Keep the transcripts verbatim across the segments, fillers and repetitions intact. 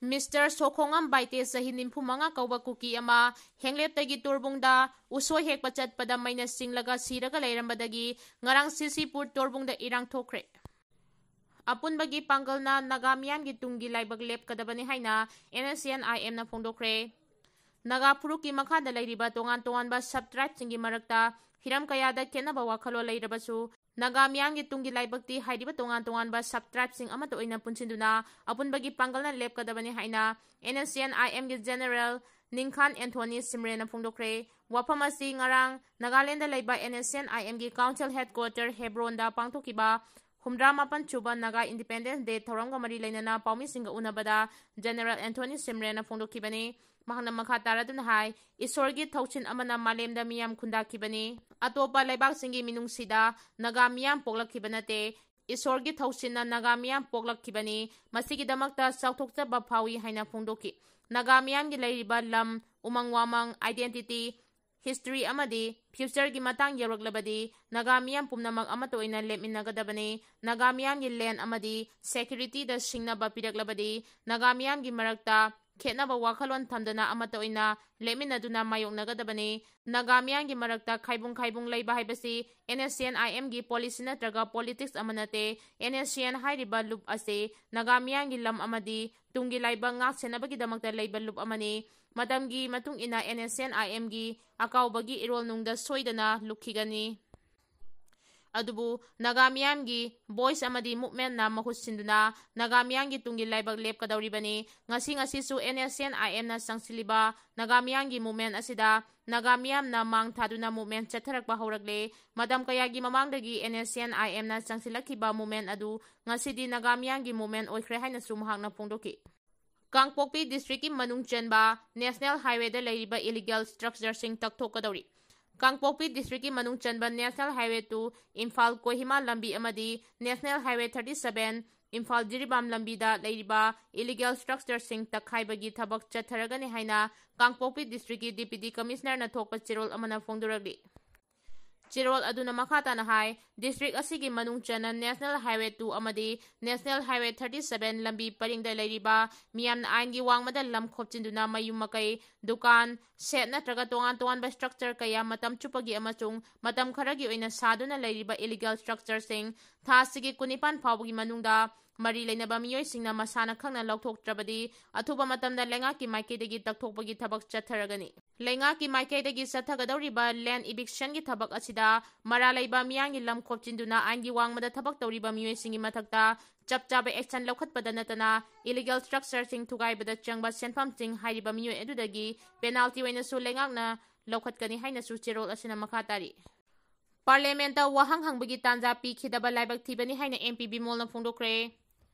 Mister ꯁꯣꯈꯣꯉꯝ Baite, ꯆꯍꯤ ꯅꯤꯐꯨ ꯃꯉꯥ ꯀꯧꯕ ꯀꯨꯀꯤ ꯑꯃ, ꯍꯦꯡꯂꯦꯞꯇꯒꯤ ꯇꯣꯔꯕꯨꯡꯗ ꯎꯁꯣꯏ ꯍꯦꯛꯄ ꯆꯠꯄꯗ ꯃꯩꯅ ꯆꯤꯡꯂꯒ ꯁꯤꯔꯒ ꯂꯩꯔꯝꯕꯗꯒꯤ ꯉꯔꯥꯡ ꯁꯤꯁꯤꯄꯨꯔ ꯇꯣꯔꯕꯨꯡꯗ ꯏꯔꯥꯡ ꯊꯣꯛꯈ꯭ꯔꯦ꯫ ꯑꯄꯨꯟꯕꯒꯤ ꯄꯥꯡꯒꯜꯅ ꯅꯥꯒꯥ ꯃꯤꯌꯥꯝꯒꯤ ꯇꯨꯡꯒꯤ ꯂꯥꯏꯕꯛ ꯂꯦꯞꯀꯗꯕꯅꯤ ꯍꯥꯏꯅ NSCN-IM-ꯅ ꯐꯣꯡꯗꯣꯛꯈ꯭ꯔꯦ꯫ ꯅꯥꯒꯥ ꯐꯨꯔꯨꯞꯀꯤ ꯃꯈꯥꯗ ꯂꯩꯔꯤꯕ ꯇꯣꯉꯥꯟ ꯇꯣꯉꯥꯟꯕ sub-tribe-ꯁꯤꯡꯒꯤ ꯃꯔꯛꯇ ꯍꯤꯔꯝ ꯀꯌꯥꯗ ꯈꯦꯠꯅꯕ ꯋꯥꯈꯜꯂꯣꯟ ꯂꯩꯔꯕꯁꯨ, ꯅꯥꯒꯥ ꯃꯤꯌꯥꯝꯒꯤ ꯇꯨꯡꯒꯤ ꯂꯥꯏꯕꯛꯇꯤ ꯍꯥꯏꯔꯤꯕ ꯇꯣꯉꯥꯟ ꯇꯣꯉꯥꯟꯕ sub-tribe-ꯁꯤꯡ ꯑꯃꯠꯇ ꯑꯣꯏꯅ ꯄꯨꯟꯁꯤꯟꯗꯨꯅ ꯑꯄꯨꯟꯕꯒꯤ ꯄꯥꯡꯒꯜꯅ ꯂꯦꯞꯀꯗꯕꯅꯤ ꯍꯥꯏꯅ NSCN-IM-ꯒꯤ General ꯅꯤꯡꯈꯥꯟ ꯑꯦꯟꯊꯣꯅꯤ ꯁꯤꯝꯔꯦꯅ ꯐꯣꯡꯗꯣꯛꯈ꯭ꯔꯦ꯫ ꯋꯥꯐꯝ ꯑꯁꯤ ꯉꯔꯥꯡ ꯅꯥꯒꯥꯂꯦꯟꯗ ꯂꯩꯕ NSCN-IM-ꯒꯤ council headquarter ꯍꯦꯕ꯭ꯔꯣꯟꯗ ꯄꯥꯡꯊꯣꯛꯈꯤꯕ ꯍꯨꯝꯗ꯭ꯔꯥ ꯃꯥꯄꯟ ꯁꯨꯕ Naga Independence Day ꯊꯧꯔꯝꯒ ꯃꯔꯤ ꯂꯩꯅꯅ ꯄꯥꯎꯃꯤꯁꯤꯡꯒ ꯎꯅꯕꯗ General ꯑꯦꯟꯊꯣꯅꯤ ꯁꯤꯝꯔꯦꯅ ꯐꯣꯡꯗꯣꯛꯈꯤꯕꯅꯤ꯫ ꯃꯍꯥꯛꯅ ꯃꯈꯥ ꯇꯥꯔꯗꯨꯅ ꯍꯥꯏ, "ꯏꯁꯣꯔꯒꯤ ꯊꯧꯁꯤꯟ ꯑꯃꯅ ꯃꯥꯂꯦꯝꯗ ꯃꯤꯌꯥꯝ ꯈꯨꯟꯗꯥꯈꯤꯕꯅꯤ꯫ ꯑꯇꯣꯞꯄ ꯂꯩꯕꯥꯛꯁꯤꯡꯒꯤ ꯃꯤꯅꯨꯡꯁꯤꯗ ꯅꯥꯒꯥ ꯃꯤꯌꯥꯝ ꯄꯣꯛꯂꯛꯈꯤꯕ ꯅꯠꯇꯦ꯫ ꯏꯁꯣꯔꯒꯤ ꯊꯧꯁꯤꯟꯅ ꯅꯥꯒꯥ ꯃꯤꯌꯥꯝ ꯄꯣꯛꯂꯛꯈꯤꯕꯅꯤ꯫ ꯃꯁꯤꯒꯤꯗꯃꯛꯇ ꯆꯥꯎꯊꯣꯛꯆꯕ ꯐꯥꯎꯏ" ꯍꯥꯏꯅ ꯐꯣꯡꯗꯣꯛꯈꯤ꯫ ꯅꯥꯒꯥ ꯃꯤꯌꯥꯝꯒꯤ ꯂꯩꯔꯤꯕ ꯂꯝ, ꯎꯃꯪ ꯋꯥꯃꯪ, identity, history ꯑꯃꯗꯤ future-ꯒꯤ ꯃꯇꯥꯡ ꯌꯧꯔꯛꯂꯕꯗꯤ ꯅꯥꯒꯥ ꯃꯤꯌꯥꯝ ꯄꯨꯝꯅꯃꯛ ꯑꯃꯠꯇ ꯑꯣꯏꯅ ꯂꯦꯞꯃꯤꯟꯅꯒꯗꯕꯅꯤ꯫ ꯅꯥꯒꯥ ꯃꯤꯌꯥꯝꯒꯤ land ꯑꯃꯗꯤ security-ꯗ ꯁꯤꯡꯅꯕ ꯄꯤꯔꯛꯂꯕꯗꯤ ꯅꯥꯒꯥ ꯃꯤꯌꯥꯝꯒꯤ ꯃꯔꯛꯇ ꯈꯦꯠꯅꯕ ꯋꯥꯈꯜꯂꯣꯟ ꯊꯝꯗꯅ ꯑꯃꯠꯇ ꯑꯣꯏꯅ ꯂꯦꯞꯃꯤꯟꯅꯗꯨꯅ ꯃꯥꯌꯣꯛꯅꯒꯗꯕꯅꯤ꯫ ꯅꯥꯒꯥ ꯃꯤꯌꯥꯝꯒꯤ ꯃꯔꯛꯇ ꯈꯥꯏꯕꯨꯡ ꯈꯥꯏꯕꯨꯡ ꯂꯩꯕ ꯍꯥꯏꯕꯁꯤ NSCN-IM-ꯒꯤ policy ꯅꯠꯇ꯭ꯔꯒ politics ꯑꯃ ꯅꯠꯇꯦ꯫ NSCN ꯍꯥꯏꯔꯤꯕ ꯂꯨꯞ ꯑꯁꯤ ꯅꯥꯒꯥ ꯃꯤꯌꯥꯝꯒꯤ ꯂꯝ ꯑꯃꯗꯤ ꯇꯨꯡꯒꯤ ꯂꯥꯏꯕꯛ ꯉꯥꯛ ꯁꯦꯟꯅꯕꯒꯤꯗꯃꯛꯇ ꯂꯩꯕ ꯂꯨꯞ ꯑꯃꯅꯤ꯫ ꯃꯇꯝꯒꯤ ꯃꯇꯨꯡ ꯏꯟꯅ NSCN-IM-ꯒꯤ ꯑꯀꯥꯎꯕꯒꯤ ꯏꯔꯣꯜꯅꯨꯡꯗ ꯁꯣꯏꯗꯅ ꯂꯨꯞꯈꯤꯒꯅꯤ꯫ ꯑꯗꯨꯕꯨ ꯅꯥꯒꯥ ꯃꯤꯌꯥꯝꯒꯤ voice ꯑꯃꯗꯤ movement-ꯅ ꯃꯍꯨꯠ ꯁꯤꯟꯗꯨꯅ ꯅꯥꯒꯥ ꯃꯤꯌꯥꯝꯒꯤ ꯇꯨꯡꯒꯤ ꯂꯥꯏꯕꯛ ꯂꯦꯞꯀꯗꯧꯔꯤꯕꯅꯤ꯫ ꯉꯁꯤ ꯉꯁꯤꯁꯨ NSCN-IM-ꯅ ꯆꯪꯁꯤꯜꯂꯤꯕ ꯅꯥꯒꯥ ꯃꯤꯌꯥꯝꯒꯤ movement ꯑꯁꯤꯗ ꯅꯥꯒꯥ ꯃꯤꯌꯥꯝꯅ ꯃꯥꯡ ꯊꯥꯗꯨꯅ movement ꯆꯠꯊꯔꯛꯄ ꯍꯧꯔꯛꯂꯦ꯫ ꯃꯇꯝ ꯀꯌꯥꯒꯤ ꯃꯃꯥꯡꯗꯒꯤ NSCN-IM-ꯅ ꯆꯪꯁꯤꯜꯂꯛꯈꯤꯕ movement ꯑꯗꯨ ꯉꯁꯤꯗꯤ ꯅꯥꯒꯥ ꯃꯤꯌꯥꯝꯒꯤ movement ꯑꯣꯏꯈ꯭ꯔꯦ ꯍꯥꯏꯅꯁꯨ ꯃꯍꯥꯛꯅ ꯐꯣꯡꯗꯣꯛꯈꯤ꯫ ꯀꯥꯡꯄꯣꯛꯄꯤ district-ꯀꯤ ꯃꯅꯨꯡ ꯆꯟꯕ National Highway-ꯗ ꯂꯩꯔꯤꯕ illegal structure-ꯁꯤꯡ ꯇꯛꯊꯣꯛꯀꯗꯧꯔꯤ꯫ ꯀꯥꯡꯄꯣꯛꯄꯤ district-ꯀꯤ ꯃꯅꯨꯡ ꯆꯟꯕ National Highway two Imphal Kohima ꯂꯝꯕꯤ ꯑꯃꯗꯤ National Highway thirty seven Imphal Jiribam ꯂꯝꯕꯤꯗ ꯂꯩꯔꯤꯕ illegal structure-ꯁꯤꯡ ꯇꯛꯈꯥꯏꯕꯒꯤ ꯊꯕꯛ ꯆꯠꯊꯔꯒꯅꯤ ꯍꯥꯏꯅ ꯀꯥꯡꯄꯣꯛꯄꯤ district-ꯀꯤ Deputy Commissioner-ꯅ ꯊꯣꯛꯄ ꯆꯦꯔꯣꯜ ꯑꯃꯅ ꯐꯣꯡꯗꯣꯔꯛꯂꯤ꯫ ꯆꯦꯔꯣꯜ ꯑꯗꯨꯅ ꯃꯈꯥ ꯇꯥꯅ ꯍꯥꯏ, district ꯑꯁꯤꯒꯤ ꯃꯅꯨꯡ ꯆꯟꯅ National Highway two ꯑꯃꯗꯤ National Highway thirty seven ꯂꯝꯕꯤ ꯄꯔꯤꯡꯗ ꯂꯩꯔꯤꯕ ꯃꯤꯌꯥꯝꯅ ꯑꯥꯏꯟꯒꯤ ꯋꯥꯡꯃꯗ ꯂꯝ ꯈꯣꯞꯆꯤꯟꯗꯨꯅ ꯃꯌꯨꯝ ꯃꯀꯩ, ꯗꯨꯀꯥꯟ, shed ꯅꯠꯇ꯭ꯔꯒ ꯇꯣꯉꯥꯟ ꯇꯣꯉꯥꯟꯕ structure ꯀꯌꯥ ꯃꯇꯝ ꯆꯨꯞꯄꯒꯤ ꯑꯃꯁꯨꯡ ꯃꯇꯝ ꯈꯔꯒꯤ ꯑꯣꯏꯅ ꯁꯥꯗꯨꯅ ꯂꯩꯔꯤꯕ illegal structureꯁꯤꯡ ꯊꯥ ꯑꯁꯤꯒꯤ ꯀꯨꯟꯅꯤꯄꯥꯟ ꯐꯥꯎꯕꯒꯤ ꯃꯅꯨꯡꯗ ꯃꯔꯤ ꯂꯩꯅꯕ ꯃꯤꯑꯣꯏꯁꯤꯡꯅ ꯃꯁꯥꯅ ꯈꯪꯅ ꯂꯧꯊꯣꯛꯇ꯭ꯔꯕꯗꯤ ꯑꯊꯨꯕ ꯃꯇꯝꯗ ꯂꯩꯉꯥꯛꯀꯤ ꯃꯥꯏꯀꯩꯗꯒꯤ ꯇꯛꯊꯣꯛꯄꯒꯤ ꯊꯕꯛ ꯆꯠꯊꯔꯒꯅꯤ꯫ ꯂꯩꯉꯥꯛꯀꯤ ꯃꯥꯏꯀꯩꯗꯒꯤ ꯆꯠꯊꯒꯗꯧꯔꯤꯕ land evictionꯒꯤ ꯊꯕꯛ ꯑꯁꯤꯗ ꯃꯔꯥ ꯂꯩꯕ ꯃꯤꯌꯥꯝꯒꯤ ꯂꯝ ꯈꯣꯞꯆꯤꯟꯗꯨꯅ ꯑꯥꯏꯟꯒꯤ ꯋꯥꯡꯃꯗ ꯊꯕꯛ ꯇꯧꯔꯤꯕ ꯃꯤꯑꯣꯏꯁꯤꯡꯒꯤ ꯃꯊꯛꯇ ꯆꯞ ꯆꯥꯕ action ꯂꯧꯈꯠꯄꯗ ꯅꯠꯇꯅ illegal structureꯁꯤꯡ ꯊꯨꯒꯥꯏꯕꯗ ꯆꯪꯕ ꯁꯦꯟꯐꯝꯁꯤꯡ ꯍꯥꯏꯔꯤꯕ ꯃꯤꯑꯣꯏ ꯑꯗꯨꯗꯒꯤ penalty ꯑꯣꯏꯅꯁꯨ ꯂꯩꯉꯥꯛꯅ ꯂꯧꯈꯠꯀꯅꯤ ꯍꯥꯏꯅꯁꯨ ꯆꯦꯔꯣꯜ ꯑꯁꯤꯅ ꯃꯈꯥ ꯇꯥꯔꯤ꯫ Parliamentꯇ ꯋꯥꯍꯪ ꯍꯪꯕꯒꯤ ꯇꯥꯟꯖꯥ ꯄꯤꯈꯤꯗꯕ ꯂꯥꯏꯕꯛ ꯊꯤꯕꯅꯤ ꯍꯥꯏꯅ MP ꯕꯤꯃꯣꯜꯅ ꯐꯣꯡꯗꯣꯛꯈ꯭ꯔꯦ꯫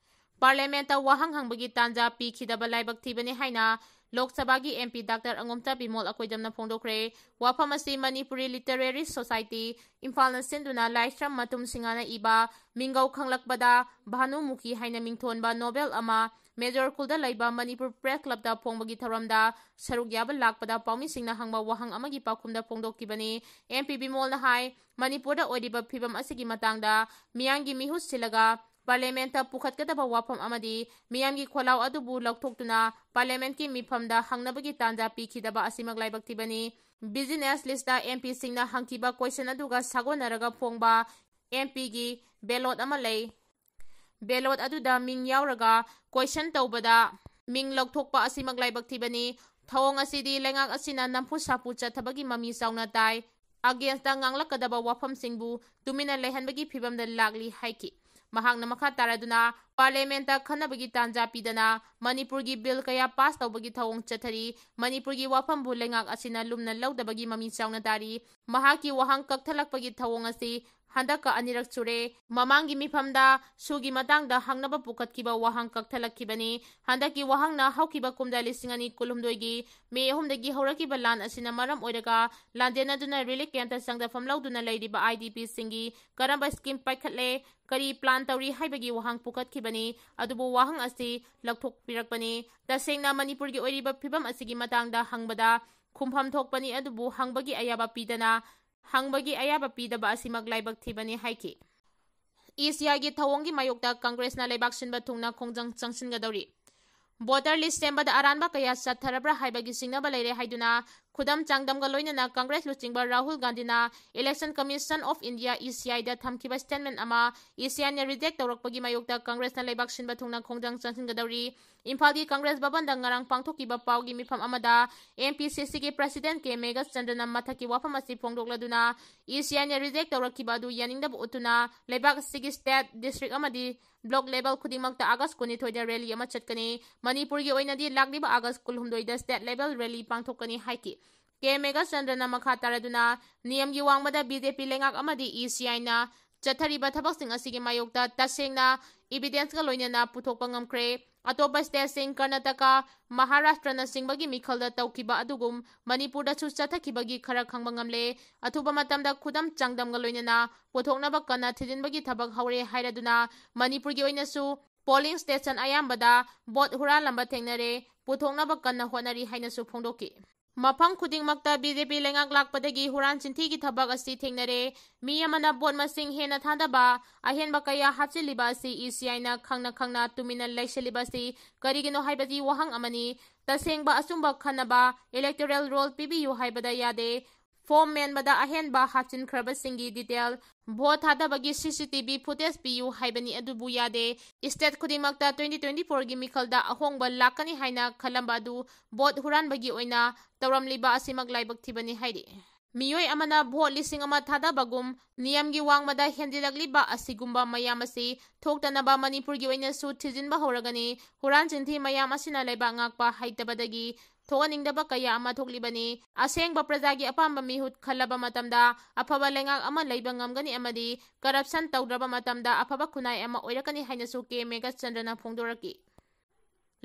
Parliamentꯇ ꯋꯥꯍꯪ ꯍꯪꯕꯒꯤ ꯇꯥꯟꯖꯥ ꯄꯤꯈꯤꯗꯕ ꯂꯥꯏꯕꯛ ꯊꯤꯕꯅꯤ ꯍꯥꯏꯅ ꯂꯣꯛ ꯁꯚꯥꯒꯤ MP Doctor ꯑꯉꯣꯝꯆꯥ ꯕꯤꯃꯣꯜ ꯑꯀꯣꯏꯗꯝꯅ ꯐꯣꯡꯗꯣꯛꯈ꯭ꯔꯦ꯫ ꯋꯥꯐꯝ ꯑꯁꯤ Manipuri Literary Society, ꯏꯝꯐꯥꯜꯅ ꯁꯤꯟꯗꯨꯅ ꯂꯥꯏꯁ꯭ꯔꯝ ꯃꯇꯨꯝ ꯁꯤꯡꯍꯥꯅ ꯏꯕ ꯃꯤꯡꯒꯧ ꯈꯪꯂꯛꯄꯗ ꯚꯥꯅꯨꯃꯨꯈꯤ ꯍꯥꯏꯅ ꯃꯤꯡꯊꯣꯟꯕ novel ꯑꯃ ꯃꯦꯖꯣꯔ ꯈꯨꯜꯗ ꯂꯩꯕ ꯃꯅꯤꯄꯨꯔ Press Clubꯇ ꯐꯣꯡꯕꯒꯤ ꯊꯧꯔꯝꯗ ꯁꯔꯨꯛ ꯌꯥꯕ ꯂꯥꯛꯄꯗ ꯄꯥꯎꯃꯤꯁꯤꯡꯅ ꯍꯪꯕ ꯋꯥꯍꯪ ꯑꯃꯒꯤ ꯄꯥꯎꯈꯨꯝꯗ ꯐꯣꯡꯗꯣꯛꯈꯤꯕꯅꯤ꯫ MP ꯕꯤꯃꯣꯜꯅ ꯍꯥꯏ, ꯃꯅꯤꯄꯨꯔꯗ ꯑꯣꯏꯔꯤꯕ ꯐꯤꯕꯝ ꯑꯁꯤꯒꯤ ꯃꯇꯥꯡꯗ ꯃꯤꯌꯥꯝꯒꯤ ꯃꯤꯍꯨꯠ ꯁꯤꯜꯂꯒ Parliamentꯇ ꯄꯨꯈꯠꯀꯗꯕ ꯋꯥꯐꯝ ꯑꯃꯗꯤ ꯃꯤꯌꯥꯝꯒꯤ ꯈꯣꯜꯂꯥꯎ ꯑꯗꯨꯕꯨ ꯂꯧꯊꯣꯛꯇꯨꯅ Parliamentꯀꯤ ꯃꯤꯐꯝꯗ ꯍꯪꯅꯕꯒꯤ ꯇꯥꯟꯖꯥ ꯄꯤꯈꯤꯗꯕ ꯑꯁꯤꯃꯛ ꯂꯥꯏꯕꯛ ꯊꯤꯕꯅꯤ꯫ Business listꯇ MPꯁꯤꯡꯅ ꯍꯪꯈꯤꯕ question ꯑꯗꯨꯒ ꯁꯥꯒꯣꯟꯅꯔꯒ ꯐꯣꯡꯕ MPꯒꯤ ballot ꯑꯃ ꯂꯩ꯫ Ballot ꯑꯗꯨꯗ ꯃꯤꯡ ꯌꯥꯎꯔꯒ question ꯇꯧꯕꯗ ꯃꯤꯡ ꯂꯧꯊꯣꯛꯄ ꯑꯁꯤꯃꯛ ꯂꯥꯏꯕꯛ ꯊꯤꯕꯅꯤ꯫ ꯊꯧꯑꯣꯡ ꯑꯁꯤꯗꯤ ꯂꯩꯉꯥꯛ ꯑꯁꯤꯅ ꯅꯝꯐꯨ ꯁꯥꯐꯨ ꯆꯠꯊꯕꯒꯤ ꯃꯃꯤ ꯆꯥꯎꯅ ꯇꯥꯏ꯫ Againstꯇ ꯉꯥꯡꯂꯛꯀꯗꯕ ꯋꯥꯐꯝꯁꯤꯡꯕꯨ ꯇꯨꯃꯤꯟꯅ ꯂꯩꯍꯟꯕꯒꯤ ꯐꯤꯕꯝꯗ ꯂꯥꯛꯂꯤ ꯍꯥꯏꯈꯤ꯫ ꯃꯍꯥꯛꯅ ꯃꯈꯥ ꯇꯥꯔꯗꯨꯅ, Parliamentꯇ ꯈꯟꯅꯕꯒꯤ ꯇꯥꯟꯖꯥ ꯄꯤꯗꯅ ꯃꯅꯤꯄꯨꯔꯒꯤ bill ꯀꯌꯥ pass ꯇꯧꯕꯒꯤ ꯊꯧꯑꯣꯡ ꯆꯠꯊꯔꯤ꯫ ꯃꯅꯤꯄꯨꯔꯒꯤ ꯋꯥꯐꯝꯕꯨ ꯂꯩꯉꯥꯛ ꯑꯁꯤꯅ ꯂꯨꯝꯅ ꯂꯧꯗꯕꯒꯤ ꯃꯃꯤ ꯆꯥꯎꯅ ꯇꯥꯔꯤ꯫ ꯃꯍꯥꯛꯀꯤ ꯋꯥꯍꯪ ꯀꯛꯊꯠꯂꯛꯄꯒꯤ ꯊꯧꯑꯣꯡ ꯑꯁꯤ ꯍꯟꯗꯛꯀ ꯑꯅꯤꯔꯛ ꯁꯨꯔꯦ꯫ ꯃꯃꯥꯡꯒꯤ ꯃꯤꯐꯝꯗ ꯁꯨꯒꯤ ꯃꯇꯥꯡꯗ ꯍꯪꯅꯕ ꯄꯨꯈꯠꯈꯤꯕ ꯋꯥꯍꯪ ꯀꯛꯊꯠꯂꯛꯈꯤꯕꯅꯤ꯫ ꯍꯟꯗꯛꯀꯤ ꯋꯥꯍꯪꯅ ꯍꯧꯈꯤꯕ ꯀꯨꯝꯖꯥ ꯂꯤꯁꯤꯡ ꯑꯅꯤ ꯀꯨꯟꯍꯨꯝꯗꯣꯏꯒꯤ ꯃꯦ ꯑꯍꯨꯝꯗꯒꯤ ꯍꯧꯔꯛꯈꯤꯕ ꯂꯥꯟ ꯑꯁꯤꯅ ꯃꯔꯝ ꯑꯣꯏꯔꯒ ꯂꯥꯟꯖꯦꯟꯅꯗꯨꯅ relief campꯇ ꯆꯪꯖꯐꯝ ꯂꯧꯗꯨꯅ ꯂꯩꯔꯤꯕ IDPꯁꯤꯡꯒꯤ ꯀꯔꯝꯕ scheme ꯄꯥꯏꯈꯠꯂꯦ, ꯀꯔꯤ plan ꯇꯧꯔꯤ ꯍꯥꯏꯕꯒꯤ ꯋꯥꯍꯪ ꯄꯨꯈꯠꯈꯤꯕꯅꯤ꯫ ꯑꯗꯨꯕꯨ ꯋꯥꯍꯪ ꯑꯁꯤ ꯂꯧꯊꯣꯛꯄꯤꯔꯛꯄꯅꯤ꯫ ꯇꯁꯦꯡꯅ ꯃꯅꯤꯄꯨꯔꯒꯤ ꯑꯣꯏꯔꯤꯕ ꯐꯤꯕꯝ ꯑꯁꯤꯒꯤ ꯃꯇꯥꯡꯗ ꯍꯪꯕꯗ ꯈꯨꯝꯐꯝ ꯊꯣꯛꯄꯅꯤ, ꯑꯗꯨꯕꯨ ꯍꯪꯕꯒꯤ ꯑꯌꯥꯕ ꯄꯤꯗꯅ ꯍꯪꯕꯒꯤ ꯑꯌꯥꯕ ꯄꯤꯗꯕ ꯑꯁꯤꯃꯛ ꯂꯥꯏꯕꯛ ꯊꯤꯕꯅꯤ ꯍꯥꯏꯈꯤ꯫ ꯏ ꯁꯤ ꯑꯥꯏꯒꯤ ꯊꯧꯑꯣꯡꯒꯤ ꯃꯥꯌꯣꯛꯇ ꯀꯪꯒ꯭ꯔꯦꯁꯅ ꯂꯩꯕꯥꯛ ꯁꯤꯟꯕ ꯊꯨꯡꯅ ꯈꯣꯡꯖꯪ ꯆꯪꯁꯤꯟꯒꯗꯧꯔꯤ꯫ ꯚꯣꯇꯔ ꯂꯤꯁ ꯁꯦꯝꯕꯗ ꯑꯔꯥꯟꯕ ꯀꯌꯥ ꯆꯠꯊꯔꯕ꯭ꯔꯥ ꯍꯥꯏꯕꯒꯤ ꯆꯤꯡꯅꯕ ꯂꯩꯔꯦ ꯍꯥꯏꯗꯨꯅ ꯈꯨꯗꯝ ꯆꯥꯡꯗꯝꯒ ꯂꯣꯏꯅꯅ ꯀꯪꯒ꯭ꯔꯦꯁ ꯂꯨꯆꯤꯡꯕ ꯔꯥꯍꯨꯜ ꯒꯥꯟꯙꯤꯅ Election Commission of India, E ꯁꯤ ꯑꯥꯏꯗ ꯊꯝꯈꯤꯕ statement ꯑꯃ ꯏ ꯁꯤ ꯑꯥꯏꯅ reject ꯇꯧꯔꯛꯄꯒꯤ ꯃꯥꯌꯣꯛꯇ ꯀꯪꯒ꯭ꯔꯦꯁꯅ ꯂꯩꯕꯥꯛ ꯁꯤꯟꯕ ꯊꯨꯡꯅ ꯈꯣꯡꯖꯪ ꯆꯪꯁꯤꯟꯒꯗꯧꯔꯤ꯫ ꯏꯝꯐꯥꯜꯒꯤ ꯀꯪꯒ꯭ꯔꯦꯁ ꯚꯕꯟꯗ ꯉꯔꯥꯡ ꯄꯥꯡꯊꯣꯛꯈꯤꯕ ꯄꯥꯎꯒꯤ ꯃꯤꯐꯝ ꯑꯃꯗ ꯑꯦꯝ ꯄꯤ ꯁꯤ ꯁꯤꯒꯤ president ꯀꯦ ꯃꯦꯘꯆꯟꯗ꯭ꯔꯅ ꯃꯊꯛꯀꯤ ꯋꯥꯐꯝ ꯑꯁꯤ ꯐꯣꯡꯗꯣꯛꯂꯗꯨꯅ ꯏ ꯁꯤ ꯑꯥꯏꯅ reject ꯇꯧꯔꯛꯈꯤꯕ ꯑꯗꯨ ꯌꯥꯅꯤꯡꯗꯕ ꯎꯠꯇꯨꯅ ꯂꯩꯕꯥꯛ ꯑꯁꯤꯒꯤ state, district ꯑꯃꯗꯤ block level ꯈꯨꯗꯤꯡꯃꯛꯇ August ꯀꯨꯟꯅꯤꯊꯣꯏꯗ rally ꯑꯃ ꯆꯠꯀꯅꯤ꯫ ꯃꯅꯤꯄꯨꯔꯒꯤ ꯑꯣꯏꯅꯗꯤ ꯂꯥꯛꯂꯤꯕ August ꯀꯨꯟꯍꯨꯝꯗꯣꯏꯗ state level rally ꯄꯥꯡꯊꯣꯛꯀꯅꯤ ꯍꯥꯏꯈꯤ꯫ ꯀꯦ ꯃꯦꯘꯆꯟꯗ꯭ꯔꯅ ꯃꯈꯥ ꯇꯥꯔꯗꯨꯅ ꯅꯤꯌꯝꯒꯤ ꯋꯥꯡꯃꯗ ꯕꯤ ꯖꯦ ꯄꯤ ꯂꯩꯉꯥꯛ ꯑꯃꯗꯤ ꯏ ꯁꯤ ꯑꯥꯏꯅ ꯆꯠꯊꯔꯤꯕ ꯊꯕꯛꯁꯤꯡ ꯑꯁꯤꯒꯤ ꯃꯥꯌꯣꯛꯇ ꯇꯁꯦꯡꯅ evidenceꯒ ꯂꯣꯏꯅꯅ ꯄꯨꯊꯣꯛꯄ ꯉꯝꯈ꯭ꯔꯦ꯫ ꯑꯇꯣꯞꯄ stateꯁꯤꯡ ꯀꯔꯅꯥꯇꯀꯥ, ꯃꯍꯥꯔꯥꯁꯇ꯭ꯔꯅꯆꯤꯡꯕꯒꯤ ꯃꯤꯈꯜꯗ ꯇꯧꯈꯤꯕ ꯑꯗꯨꯒꯨꯝ ꯃꯅꯤꯄꯨꯔꯗꯁꯨ ꯆꯠꯊꯈꯤꯕꯒꯤ ꯈꯔ ꯈꯪꯕ ꯉꯝꯂꯦ꯫ ꯑꯊꯨꯕ ꯃꯇꯝꯗ ꯈꯨꯗꯝ ꯆꯥꯡꯗꯝꯒ ꯂꯣꯏꯅꯅ ꯄꯨꯊꯣꯛꯅꯕ ꯀꯟꯅ ꯊꯤꯖꯤꯟꯕꯒꯤ ꯊꯕꯛ ꯍꯧꯔꯦ ꯍꯥꯏꯔꯗꯨꯅ ꯃꯅꯤꯄꯨꯔꯒꯤ ꯑꯣꯏꯅꯁꯨ polling station ꯑꯌꯥꯝꯕꯗ vote ꯍꯨꯔꯥꯟꯂꯝꯕ ꯊꯦꯡꯅꯔꯦ, ꯄꯨꯊꯣꯛꯅꯕ ꯀꯟꯅ ꯍꯣꯠꯅꯔꯤ ꯍꯥꯏꯅꯁꯨ ꯐꯣꯡꯗꯣꯛꯈꯤ꯫ ꯃꯐꯝ ꯈꯨꯗꯤꯡꯃꯛꯇ ꯕꯤ ꯖꯦ ꯄꯤ ꯂꯩꯉꯥꯛ ꯂꯥꯛꯄꯗꯒꯤ ꯍꯨꯔꯥꯟ ꯆꯤꯟꯊꯤꯒꯤ ꯊꯕꯛ ꯑꯁꯤ ꯊꯦꯡꯅꯔꯦ꯫ ꯃꯤ ꯑꯃꯅ vote ꯃꯁꯤꯡ ꯍꯦꯟꯅ ꯊꯥꯗꯕ, ꯑꯍꯦꯟꯕ ꯀꯌꯥ ꯍꯥꯞꯆꯤꯜꯂꯤꯕ ꯑꯁꯤ ꯏ ꯁꯤ ꯑꯥꯏꯅ ꯈꯪꯅ ꯈꯪꯅ ꯇꯨꯃꯤꯟꯅ ꯂꯩꯁꯤꯜꯂꯤꯕ ꯑꯁꯤ ꯀꯔꯤꯒꯤꯅꯣ ꯍꯥꯏꯕꯁꯤ ꯋꯥꯍꯪ ꯑꯃꯅꯤ꯫ ꯇꯁꯦꯡꯕ ꯑꯆꯨꯝꯕ ꯈꯟꯅꯕ electoral roll ꯄꯤꯕꯤꯌꯨ ꯍꯥꯏꯕꯗ ꯌꯥꯗꯦ꯫ Form ꯃꯦꯟꯕꯗ ꯑꯍꯦꯟꯕ ꯍꯥꯞꯆꯤꯟꯈ꯭ꯔꯕꯁꯤꯡꯒꯤ detail, vote ꯊꯥꯗꯕꯒꯤ C C T V footage ꯄꯤꯌꯨ ꯍꯥꯏꯕꯅꯤ, ꯑꯗꯨꯕꯨ ꯌꯥꯗꯦ꯫ State ꯈꯨꯗꯤꯡꯃꯛꯇ twenty twenty-fourꯒꯤ ꯃꯤꯈꯜꯗ ꯑꯍꯣꯡꯕ ꯂꯥꯛꯀꯅꯤ ꯍꯥꯏꯅ ꯈꯜꯂꯝꯕ ꯑꯗꯨ vote ꯍꯨꯔꯥꯟꯕꯒꯤ ꯑꯣꯏꯅ ꯇꯧꯔꯝꯂꯤꯕ ꯑꯁꯤꯃꯛ ꯂꯥꯏꯕꯛ ꯊꯤꯕꯅꯤ ꯍꯥꯏꯔꯤ꯫ ꯃꯤꯑꯣꯏ ꯑꯃꯅ vote ꯂꯤꯁꯤꯡ ꯑꯃ ꯊꯥꯗꯕꯒꯨꯝ ꯅꯤꯌꯝꯒꯤ ꯋꯥꯡꯃꯗ ꯍꯦꯟꯖꯤꯜꯂꯛꯂꯤꯕ ꯑꯁꯤꯒꯨꯝꯕ ꯃꯌꯥꯝ ꯑꯁꯤ ꯊꯣꯛꯇꯅꯕ ꯃꯅꯤꯄꯨꯔꯒꯤ ꯑꯣꯏꯅꯁꯨ ꯊꯤꯖꯤꯟꯕ ꯍꯧꯔꯒꯅꯤ꯫ ꯍꯨꯔꯥꯟ ꯆꯤꯟꯊꯤ ꯃꯌꯥꯝ ꯑꯁꯤꯅ ꯂꯩꯕꯥꯛ ꯉꯥꯛꯄ ꯍꯩꯇꯕꯗꯒꯤ ꯊꯣꯛꯍꯟꯅꯤꯡꯗꯕ ꯀꯌꯥ ꯑꯃ ꯊꯣꯛꯂꯤꯕꯅꯤ꯫ ꯑꯁꯦꯡꯕ ꯄ꯭ꯔꯖꯥꯒꯤ ꯑꯄꯥꯝꯕ ꯃꯤꯍꯨꯠ ꯈꯜꯂꯕ ꯃꯇꯝꯗ ꯑꯐꯕ ꯂꯩꯉꯥꯛ ꯑꯃ ꯂꯩꯕ ꯉꯝꯒꯅꯤ ꯑꯃꯗꯤ corruption ꯇꯧꯗ꯭ꯔꯕ ꯃꯇꯝꯗ ꯑꯐꯕ ꯈꯨꯟꯅꯥꯏ ꯑꯃ ꯑꯣꯏꯔꯛꯀꯅꯤ ꯍꯥꯏꯅꯁꯨ ꯀꯦ ꯃꯦꯘꯆꯟꯗ꯭ꯔꯅ ꯐꯣꯡꯗꯣꯔꯛꯈꯤ꯫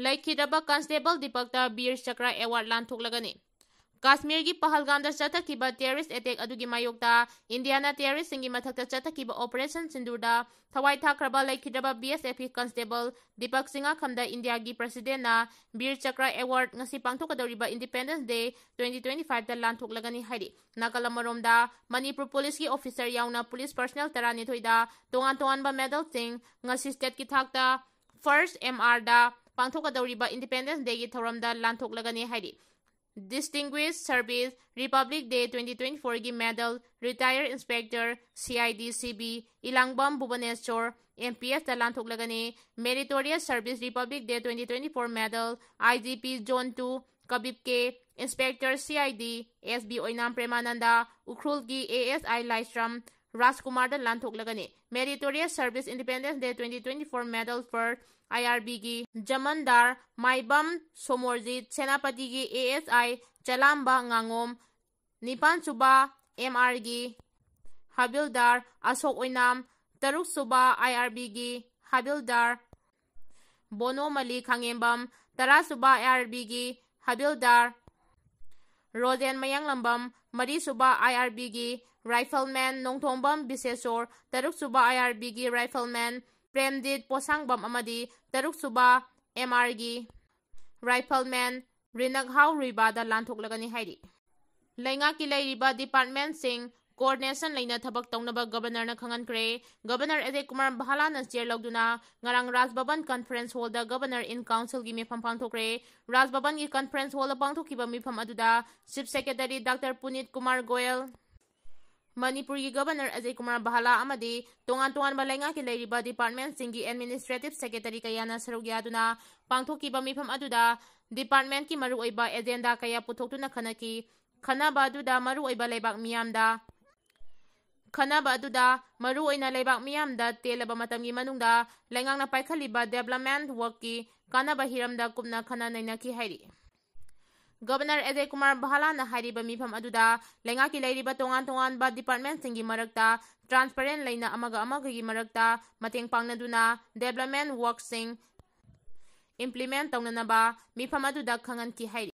ꯂꯩꯈꯤꯗ꯭ꯔꯕ Constable ꯗꯤꯄꯛꯇ ꯕꯤꯔ ꯆꯀ꯭ꯔ award ꯂꯥꯟꯊꯣꯛꯂꯒꯅꯤ꯫ ꯀꯥꯁꯃꯤꯔꯒꯤ ꯄꯍꯜꯒꯥꯝꯗ ꯆꯠꯊꯈꯤꯕ terrorist attack ꯑꯗꯨꯒꯤ ꯃꯥꯌꯣꯛꯇ ꯏꯟꯗꯤꯌꯥꯅ terroristꯁꯤꯡꯒꯤ ꯃꯊꯛꯇ ꯆꯠꯊꯈꯤꯕ Operation Sindoorꯗ ꯊꯋꯥꯏ ꯊꯥꯈ꯭ꯔꯕ ꯂꯩꯈꯤꯗ꯭ꯔꯕ BSFꯀꯤ constable ꯗꯤꯄꯛ ꯁꯤꯡꯍ ꯈꯝꯗ ꯏꯟꯗꯤꯌꯥꯒꯤ Presidentꯅ ꯕꯤꯔ ꯆꯀ꯭ꯔ Award ꯉꯁꯤ ꯄꯥꯡꯊꯣꯛꯀꯗꯧꯔꯤꯕ Independence Day twenty twenty-fiveꯇ ꯂꯥꯟꯊꯣꯛꯂꯒꯅꯤ ꯍꯥꯏꯔꯤ꯫ ꯅꯥꯀꯜ ꯑꯃꯔꯣꯝꯗ, ꯃꯅꯤꯄꯨꯔ ꯄꯨꯂꯤꯁꯀꯤ officer ꯌꯥꯎꯅ ꯄꯨꯂꯤꯁ personnel ꯇꯔꯥꯅꯤꯊꯣꯏꯗ ꯇꯣꯉꯥꯟ ꯇꯣꯉꯥꯟꯕ medalꯁꯤꯡ ꯉꯁꯤ stateꯀꯤ ꯊꯥꯛꯇ first MRꯗ ꯄꯥꯡꯊꯣꯛꯀꯗꯧꯔꯤꯕ Independence Dayꯒꯤ ꯊꯧꯔꯝꯗ ꯂꯥꯟꯊꯣꯛꯂꯒꯅꯤ ꯍꯥꯏꯔꯤ꯫ Distinguished Service Republic Day twenty twenty-fourꯒꯤ medal Retired Inspector CID CB ꯏꯂꯥꯡꯕꯝ ꯚꯨꯕꯅꯦꯁꯣꯔ MPSꯇ ꯂꯥꯟꯊꯣꯛꯂꯒꯅꯤ꯫ Meritorious Service Republic Day twenty twenty-four medal IGP Zone two Kabib K, Inspector CID SB ꯑꯣꯏꯅꯥꯝ ꯄ꯭ꯔꯦꯃꯥꯅꯟꯗ, ꯎꯈ꯭ꯔꯨꯜꯒꯤ ASI Laishram ꯔꯥꯖꯀꯨꯃꯥꯔꯗ ꯂꯥꯟꯊꯣꯛꯂꯒꯅꯤ꯫ Meritorious Service Independence Day twenty twenty-four medal for IRBꯒꯤ ꯖꯃꯟꯗꯥꯔ Maibam Somorjit, ꯁꯦꯅꯥꯄꯇꯤꯒꯤ ASI ꯆꯂꯥꯝꯕ ꯉꯥꯉꯣꯝ, ꯅꯤꯄꯥꯟ ꯁꯨꯕ MRꯒꯤ ꯍꯕꯤꯜꯗꯥꯔ ꯑꯁꯣꯛ ꯑꯣꯏꯅꯥꯝ, ꯇꯔꯨꯛ ꯁꯨꯕ IRBꯒꯤ ꯍꯕꯤꯜꯗꯥꯔ ꯕꯣꯅꯣꯃꯂꯤ ꯈꯥꯉꯦꯝꯕꯝ, ꯇꯔꯥ ꯁꯨꯕ IRBꯒꯤ ꯍꯕꯤꯜꯗꯥꯔ ꯔꯣꯖꯦꯟ ꯃꯌꯥꯡꯂꯝꯕꯝ, ꯃꯔꯤ ꯁꯨꯕ IRBꯒꯤ rifleman ꯅꯣꯡꯊꯣꯡꯕꯝ ꯕꯤꯁꯦꯁꯣꯔ, ꯇꯔꯨꯛ ꯁꯨꯕ IRBꯒꯤ rifleman ꯄ꯭ꯔꯦꯝꯖꯤꯠ ꯄꯣꯁꯥꯡꯕꯝ ꯑꯃꯗꯤ ꯇꯔꯨꯛ ꯁꯨꯕ MRꯒꯤ rifleman ꯔꯤꯅꯛꯍꯥꯎ ꯔꯨꯏꯕꯥꯗ ꯂꯥꯟꯊꯣꯛꯂꯒꯅꯤ ꯍꯥꯏꯔꯤ꯫ ꯂꯩꯉꯥꯛꯀꯤ ꯂꯩꯔꯤꯕ departmentꯁꯤꯡ coordination ꯂꯩꯅ ꯊꯕꯛ ꯇꯧꯅꯕ Governorꯅ ꯈꯪꯍꯟꯈ꯭ꯔꯦ꯫ Governor ꯑꯖꯌ ꯀꯨꯃꯥꯔ ꯚꯥꯂꯥꯅ chair ꯂꯧꯗꯨꯅ ꯉꯔꯥꯡ ꯔꯥꯖ ꯚꯕꯟ conference hallꯗ Governor in Councilꯒꯤ ꯃꯤꯐꯝ ꯄꯥꯡꯊꯣꯛꯈ꯭ꯔꯦ꯫ ꯔꯥꯖ ꯚꯕꯟꯒꯤ conference hallꯗ ꯄꯥꯡꯊꯣꯛꯈꯤꯕ ꯃꯤꯐꯝ ꯑꯗꯨꯗ Chief Secretary Doctor ꯄꯨꯅꯤꯠ Kumar Goyal, ꯃꯅꯤꯄꯨꯔꯒꯤ Governor ꯑꯖꯌ ꯀꯨꯃꯥꯔ ꯚꯥꯂꯥ ꯑꯃꯗꯤ ꯇꯣꯉꯥꯟ ꯇꯣꯉꯥꯟꯕ ꯂꯩꯉꯥꯛꯀꯤ ꯂꯩꯔꯤꯕ departmentꯁꯤꯡꯒꯤ administrative secretary ꯀꯌꯥꯅ ꯁꯔꯨꯛ ꯌꯥꯗꯨꯅ ꯄꯥꯡꯊꯣꯛꯈꯤꯕ ꯃꯤꯐꯝ ꯑꯗꯨꯗ departmentꯀꯤ ꯃꯔꯨꯑꯣꯏꯕ agenda ꯀꯌꯥ ꯄꯨꯊꯣꯛꯇꯨꯅ ꯈꯟꯅꯈꯤ꯫ ꯈꯟꯅꯕ ꯑꯗꯨꯗ ꯃꯔꯨꯑꯣꯏꯕ ꯂꯩꯕꯥꯛ ꯃꯤꯌꯥꯝꯗ, ꯈꯟꯅꯕ ꯑꯗꯨꯗ ꯃꯔꯨꯑꯣꯏꯅ ꯂꯩꯕꯥꯛ ꯃꯤꯌꯥꯝꯗ ꯇꯦꯜꯂꯕ ꯃꯇꯝꯒꯤ ꯃꯅꯨꯡꯗ ꯂꯩꯉꯥꯛꯅ ꯄꯥꯏꯈꯠꯂꯤꯕ development workꯀꯤ ꯀꯥꯟꯅꯕ ꯍꯤꯔꯝꯗ ꯀꯨꯞꯅ ꯈꯟꯅ ꯅꯩꯅꯈꯤ ꯍꯥꯏꯔꯤ꯫ Governor ꯑꯖꯌ ꯀꯨꯃꯥꯔ ꯚꯥꯂꯥꯅ ꯍꯥꯏꯔꯤꯕ ꯃꯤꯐꯝ ꯑꯗꯨꯗ ꯂꯩꯉꯥꯛꯀꯤ ꯂꯩꯔꯤꯕ ꯇꯣꯉꯥꯟ ꯇꯣꯉꯥꯟꯕ departmentꯁꯤꯡꯒꯤ ꯃꯔꯛꯇ transparent ꯂꯩꯅ ꯑꯃꯒ ꯑꯃꯒꯒꯤ ꯃꯔꯛꯇ ꯃꯇꯦꯡ ꯄꯥꯡꯅꯗꯨꯅ development workꯁꯤꯡ implement ꯇꯧꯅꯅꯕ ꯃꯤꯐꯝ ꯑꯗꯨꯗ ꯈꯪꯍꯟꯈꯤ ꯍꯥꯏꯔꯤ꯫